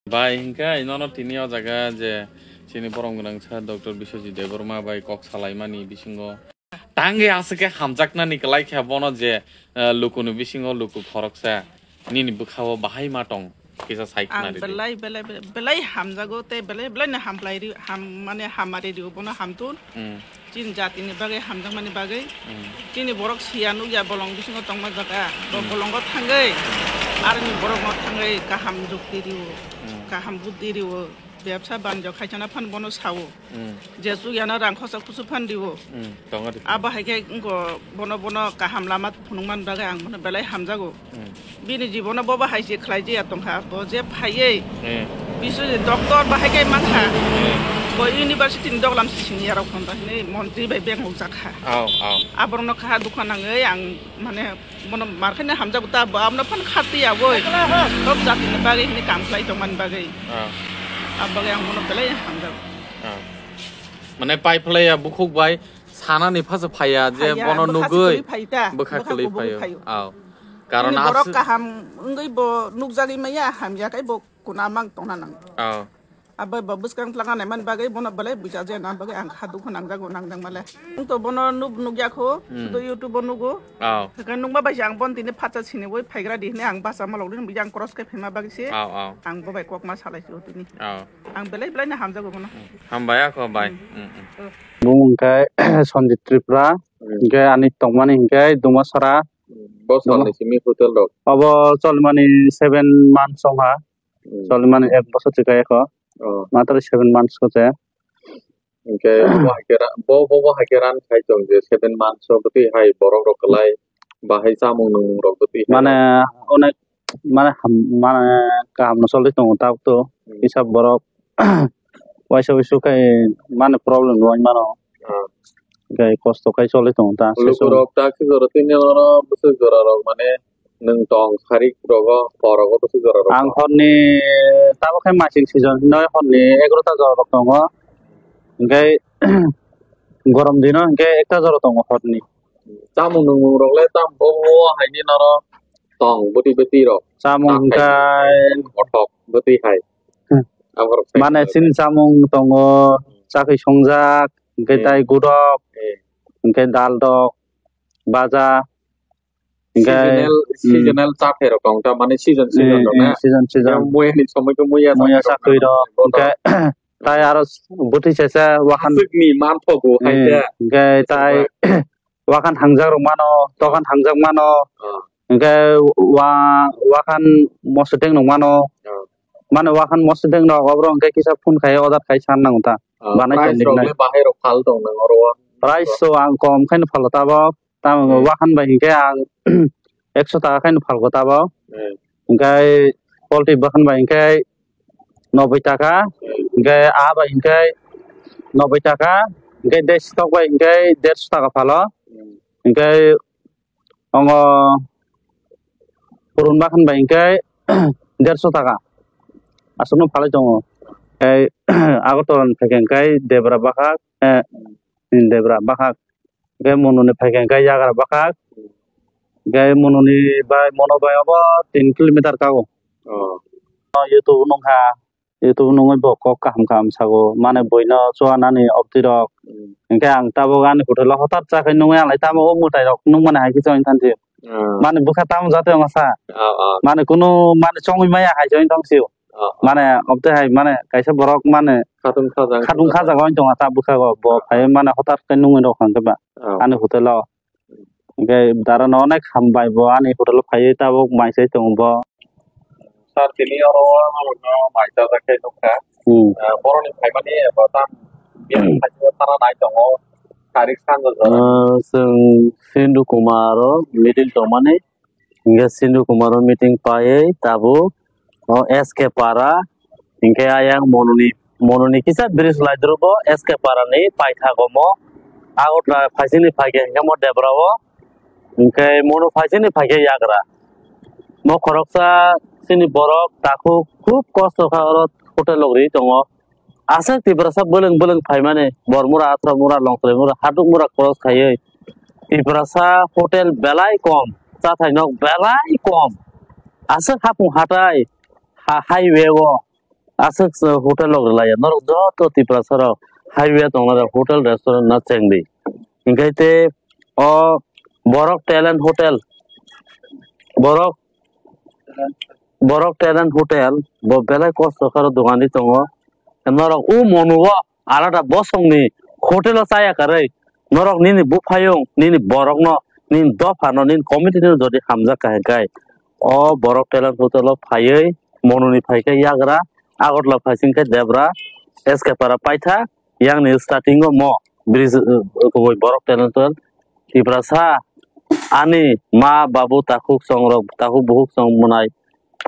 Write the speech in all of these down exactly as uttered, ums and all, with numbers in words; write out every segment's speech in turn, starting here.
Bai, hinkhe nono tini o jaga je chini borom gwnang sa Doctor Biswajit Debbarma bai kok salaimani bisingo tangwi aswk khe hamjaknani kwlai kha bono je, eh, lukuni bisingo luku khoroksa nini bwkhao bahai ma tong kisa sai Ang khna ridi. Belai, belai, belai, belai hamjago tei belai, belai no hamplai ri, ham, mane hamari rio bono hamtun. Hmm. Chini jatini bagwi hamjakmani bagwi. Hmm. Chini borok siya nukya bolong bisingo tongma jaga. Bo Hmm. bolongo thangwi, aroni borokno thangwi kaham jukti rio, Hmm. kaham buddhi rio, bebsa banjo khaisana phan bono sao. Hmm. Je chukyano rang khosa kusu phan rio. Hmm. Tongo di. Abo hai khe wngkho bono, bono kaham lama phunukmani bagwi ang bono belai hamjago. Hmm. Bini jibono bobo hai se khlai jaya tongkha, bo je phaiwi Hmm. bisu je doctor bahai khe mankha. Hmm. Bo university ni doglam se sini yarok phonda hini montri bai beng hokjakha. Au, au. Aborokno kha dukha nangwi ang mane bono markhai hamjago ta bo abono phan khati yagwi. Tok jatini bagwi hini kam khlai tongmani bagwi. Au. Abagwi ang bono belai hamjago. Au. Mane pai phlai ya bukhuk bai sanani phasa phaiya je Phaiya, bono bwkha nugwi se kwlwi phaio ta, bwkha bwkha kwlwi kubui phaio. Phaio. Au. Karon Bini borok aswk kaham wngwi bo nukjagwi maya, hamya khe bo kuna mang tongna nang. Au. Abo bo bwskang tlangna naimani bagwi bono belai buja jaya na bagwi ang kha dukhu nangjago nangjak male. Ang to bono nuk, nukya kho, Hmm. sudo YouTube o nugo. Au. Hwnkhe nukma bai se ang bon tini phatsa siniwi phaigra di hwnwi ang basa malok rin buja ang cross khe phaima bagwi se. Au, au. Ang bo bai kok ma salai si o tini. Au. Ang belai belai no hamjago bono. Hambai ako bai. Hmm. Hmm, hmm. Bung hwnkhe Sanjit Tripura, Hmm. hwnkhe ani tongmani hwnkhe Dumasara. Hmm. Bo Duma- salni simi hotel rok. Obo choli mani seven months wngkha. Hmm. Choli mani ek bosor chika ekho. Oh. Matro seven months ko se. Hwnkhe bo hai khe ra-, bo, bo, bo hai khe ran khai tong je seven months o bwtwi hai borok rok kwlai bahai chamung nwngmung rok bwtwi hai Mane rok. Onek mane ham, mane kaham no choli tongo tabuk to. Hmm. Kisa borok waisa wuisu khai mane problem rwui mano. Ah. Khai kosto khai choli tongo ta. Luku rok ta khe jora tini oro bwswk jora rok mane nwng tong sarik rogo hor rogo bwswk jora rok Ang tong. Horni tabuk khai masing season hinoi horni egaroh ta jora rok tongo. Hwnkhe gorom dino hwnkhe ekta jora tongo horni. Chamung nwngmung rok le tam bo o haini noro tong bwtwi bwtwi rok. Chamung Tam hwnkhe khai kothok bwtwi hai. Hmm. Aborok sai Mane tong. Chini chamung tongo, chakwi songjak, hwnkhe Hmm. tai gudok, Hmm. hwnkhe dal dok, baja, hwnkhe, Seasonal, hmm. Seasonal chaphai rok tong ta, mane season, season Hmm, rok hmm, na. Season, season. Yang muya ni somoi khe muya Muya chaphai rok chakwi rok, na. Hwnkhe tai aro bwtwi sesa wakhan Aswk ni manthogo hai Hmm, khe. Hwnkhe tai Ba- wakhan hangjak rok mano, tokhan hangjak mano, Ah. hwnkhe wa-, wakhan mosodeng rok mano. Ah. Mane wakhan mosodeng rok oborok hwnkhe kisa phone khai order khai san nango ta. Ah, Banai price tongdi rok hinai. Le bahai rok phal tong nang oro o. Price so ang kom khaino phalo tabok. Tamo Hmm. Wakhan bai hinkhe ang ekso taka khaino phalgo tabok. Hmm. Hinkhe poultry bakhan bai hinkhe noboi taka, Hmm. hinkhe aa bai hinkhe noboi taka, hinkhe desh tok bai hinkhe derso taka phalo. Hmm. Hinkhe ongo purun bakhan bai hinkhe derso taka. Aswkno phalai tongo. Tei Agartala ni phaikhe hinkhe debra bakhak, eh, debra bakhak. Hinkhe Monuni phaikhe hinkhe yagra bakhak. Hinkhe Monuni bai, Mono bai obo tin kilometer kago. Oh. YouTube nungkha. YouTube nungwi bo kok kaham kaham sago. Mane buino chuanani obti rok. Hmm. Hinkhe ang tabuk ani hotel o hotar chakhai nungwi ang lai tamo o mwtai rok nungmani hai khe chongwi thansi. Hmm. Mane bwkha tamo jate wngsa. Ah, ah. Mane kunu mane chongwi maya hai chongwi thangsio. Ah, ah. Mane obte hai mane kaisa borok mane Khatung khajak. Khatung khajak wng tongo ta bwkha go. Bo Ah, phai ah. Mane hotar khe nungwi rok hwnkhe ba. Ah. Ani hotel o. Hinkhe dara no onek hambai bo ani hotel o phaiwi tabuk mai chai tongo bo. Sir, tini oro norokno mai chajak khe nukha. Hmm. Ah, borokni phaimani eba tam biyang Hmm. phaimani sana nai tongo. Tarik sanja jora. Ah, chwng Sindhu Kumar o meeting tongmani. Hinkhe Sindhu Kumar o meeting paiwi tabuk o S K Para, hinkhe ayang Monuni, Monuni kisa bridge laidrogo S K Para ni paithago mo. Agartala phaisingni phaikhe hinkhe mo debra o, hinkhe Monu phaisingni phaikhe yagra. Mo khoroksa chini borok takhuk khub kosto kha oro hotel logri tongo. Aswk Tiprasa bwlwng bwlwng phaimani, Bormura, Athramura, Longtraimura, Hatukmura cross khaiwi Tiprasa hotel belai kom, chathai nok belai kom. Aswk hapung hatai, ha-, highway o aswk hotel rok rwlaiya. Norok joto Tiprasa rok highway tongnai rok hotel restaurant no chengdi. Hinkhe te o Borok Talent Hotel, Borok, Borok Talent Hotel bo belai kosto khe aro dogan di tongo. Norok o monu o alada bosongni hotel o chaya karwi norok nini buphayung, nini borokno, nini dophano, nini community no jodi hamjak kha hinkhe o Borok Talent Hotel o phaiwi monuni phaikhe yagra Agartala phaisingkhe Debra S K Para paitha. Yang ni starting o mo bridge, eh, kubui Borok Talent Hotel Tiprasa ani ma babu takhuk song rok, takhuk bukhuk song mwnai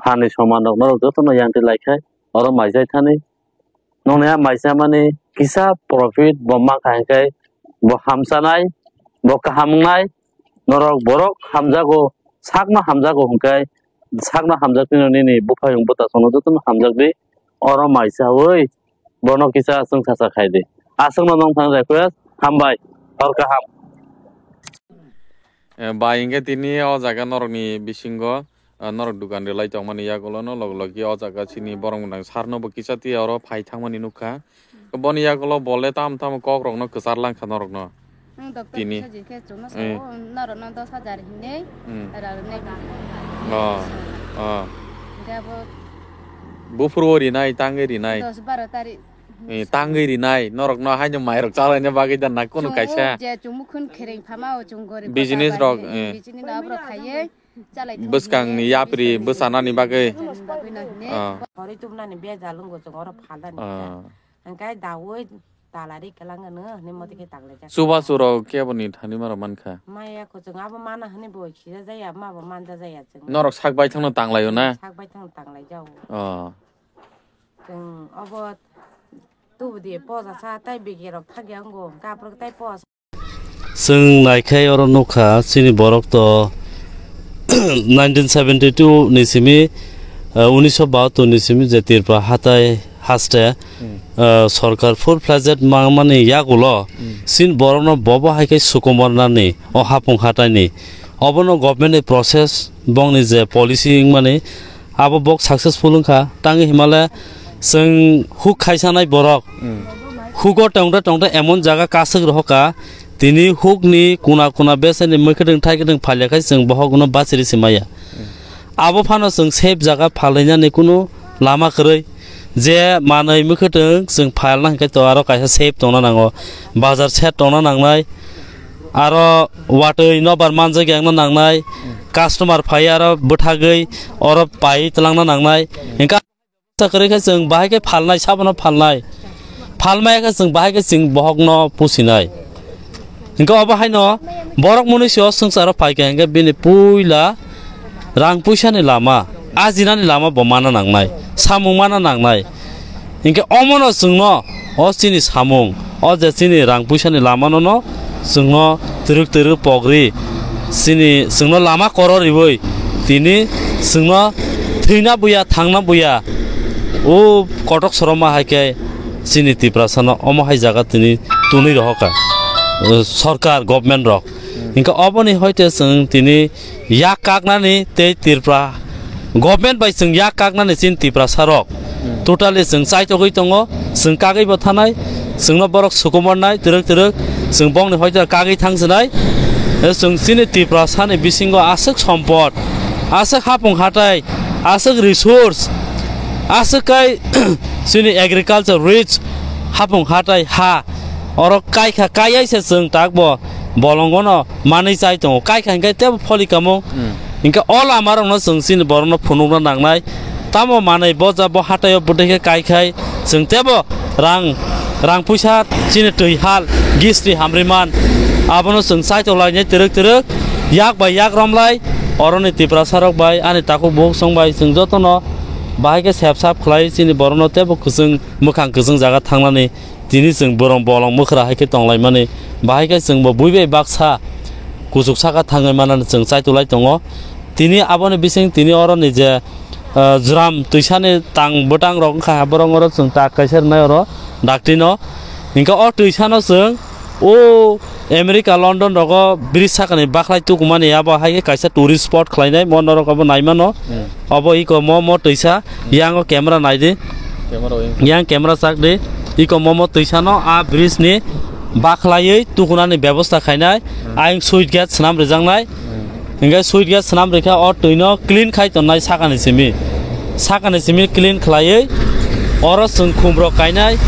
phan ni soman rok norok joto no yang ti lai khai oro mai jai thani. Nong ya mai cha mani kisa profit bo ma khai khai bo hamchanai, bo kaham wngnai. Norok borok hamjago, sakno hamjago hwnkhe, sakno hamjaknino nini buphayung bwtasongno jotono hamjakdi, oro mai chawi bono kisa chwngsacha khaidi. Aswkno nongthang request, hambai, hor kaham. Eh, bai, hinkhe tini o jaga norokni bisingo, ah, norok dukan rwlai tongmani yagulono log logi o jaga chini borok gwnang sarno bo kisa twi oro phai thangmani nukha. Boni yagulo bole tam tam kok rokno kwchar langkha norokno. Ang doktor tini. Kisa jikhe chuma eh. Sao, norokno dos hajar hinwi hmm. Rarwnai. Oh, oh. Hinkhe abo buphuru o rinai, tangwi rinai. Dos baro tarikh. Eh, tangwi rinai, norokno haino mairok chalaina bagwi da na kunu chwng kaisa. Je chwng mukhun khereng phama o chwng gorib business rok, eh. Business rok khaiwi. Bwskangni yapri bwchanani bagwi. Bagwi no hine. Ah. Hori tubnani bejal wngkha chwng oro phalani. Ah. Hwnkhe daui talari kwlangano hwnwi motwi khe tanglaijak. Chubachu rok keboni thani maro mankha. Maya kuchung abo mana hwnwi bo khija jaya, ma bo manja jaya chwng. Norok sak baithangno tanglaio na? Sak baithangno tanglaijago. Ah. Chwng obo tubudi poja sa tei bigi rok thagya wngo, hwnkhe aphuru tei poja. Chwng naikhai oro nukha, chini borok to nineteen seventy two ni simi, uh, unisho bahattor ni simi je Tripura hatai haste, hmm. Uh, sorkar full fledged mangmani yagulo, hmm. Chini borokno bobo hai khe sukumar nani o hapung hataini. Obono government ni process bongni je policy wngmani abo bok successful wngkha. Tangwi himale chwng huk khaisanai borok. Hmm. Hugo tongda tongda emon jaga kasuk rohoka. Tini hukni kuna kuna beseni mwkhwtwng thaikhe tong phailya khai chwng bohokno bachiri se maya. Hmm. Abo phano chwng safe jaga phalainani kunu lama kwrwi. Je manwi mwkhwtwng chwng phailna hinkhe to aro kaisa safe tongna nango. Bazar set tongna nangnai. Aro watwi nobar manjak yangna nangnai. Hmm. Customer phai aro bwthagwi oro pai twlangna nangnai. Hmm. Hinkhe Sa kwrwi khe chwng bahai khe phalnai, sabono phalnai. Phalmaya khe chwng bahai khe chwng bohokno pusinai. Hinkhe obo haino borok mwnwi se o swngcharo phaikha hinkhe bini puila rang puisani lama, ajinani lama bo mana nangnai, samung mana nangnai. Hinkhe omono chwngno o chini samung, o je chini rang puisani lamanono chwngno twrwk twrwk pogri, chini chwngno lama koro riwi tini chwngno thwina buya, thangna buya, o kotok soroma hai khe chini Tiprasano omo hai jaga tini tunwi rohokha, eh, sorkar, government rok. Hinkhe oboni hoite chwng tini yak kaknani tei Tripura government bai chwng yak kaknani chini Tiprasa rok. Hmm. Totally chwng chaitogwi tongo, chwng kagwi bo thanai, chwngno borok sukumar nai twrwk twrwk, chwng bongni hoite kagwi thang sinai. Eh, chwng chini Tiprasani bisingo aswk sompot, aswk hapung hatai, aswk resource, aswk kai chini agriculture rich hapung hatai ha, oro kaikha, kaiyaisa chwng takbo bolongono manwi chai tongo. Kaikha hinkhe tebo pholi kamung. Hmm. Hinkhe o lamarokno chwng chini borokno phunukna nangnai. Tamo manwi boja bo hataio bwtwi khe kaikhai chwng tebo rang, rang puisa chini twi hal, gistri hamriman. Abono chwng chaitolainai twrwk twrwk, yak bai yak romlai, oroni Tiprasarok bai, ani takhuk bukhuk song bai chwng jotono bahai khe sep sap khlai chini borokno tebo kwchwng mwkhang kwchwng jaga thangnani. Tini chwng borong bolong mwkhra hai khe tonglaimani, bahai khe chwngbo bui bai baksa kuchuk saka thangwi manani chwng chaitulai tongo. Tini aboni bising tini oroni je, ah, jwram twisani tang bwtang rok wngkha, borok oro chwng tak kaisa rwnai oro dakti no. Hinkhe o twisano chwng o America, London rogo bridge sakani bakhlai tukumani abo hai khe kaisa tourist spot khlainai, mo norok abo naimano. Hmm. Obo iko mo, mo twisa, yango camera naidi. Yang camera chak di. Iko momo twisano a bridge ni bakhlaiwi tukunani bebosta khainai. Ayang switch gate swnam rijaknai. Hingke switch gate swnam rikha o twino clean khai tonnai sakani simi. Sakani simi clean khlaiwi oro chwng khumrok kainai.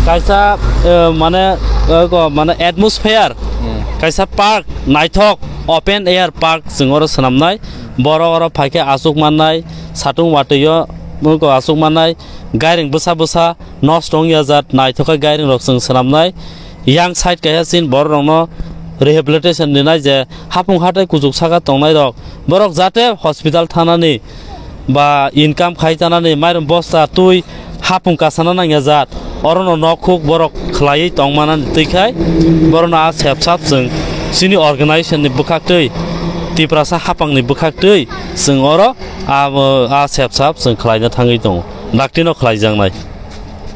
Kaisa, eh, mane, eh, ko, mane atmosphere. Kaisa park naithok open air park chwng oro swnamnai. Borok oro phaikhe achuk mannai, satung watwi o, asuk mannai, gairing bwsa bwsa nosto wngya jat naithok khe gairing rok chwng swnamnai. Yang side kaisa chin borok rokno rehabilitation rinai je hapung hatai kuchuk saka tongnai rok, borok jate hospital thanani ba income khai tanani mairum bosta twi hapung kasana nangya jat, orono nok huk borok khlaiwi tongmana twi khai borokno a sep sap chwng chini organization ni bwkhak twi Tiprasa hapang ni bwkhak twi chwng oro a, a sep sap chwng khlaina thangwi tongo, dakti no khlaijaknai.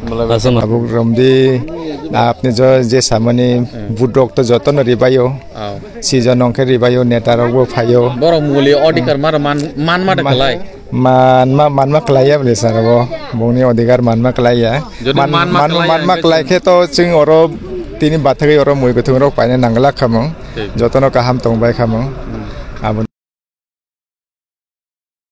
Aswkno. Tabuk romdi, apni jo je samani budok to jotono ribayo. Season ongkhe ribayo, neta rok bo phaio. Borok muli odhikar maro man, man ma da khlai. Manma, manma khlaiya bini sara bo. Bongni odhikar manma khlaiya. Jodi manma khlaiya, manma khlai khe to chwng oro tini bathagwi oro mui kwthwng rok paina nangla khamung. Jotono kaham tongbai khamung.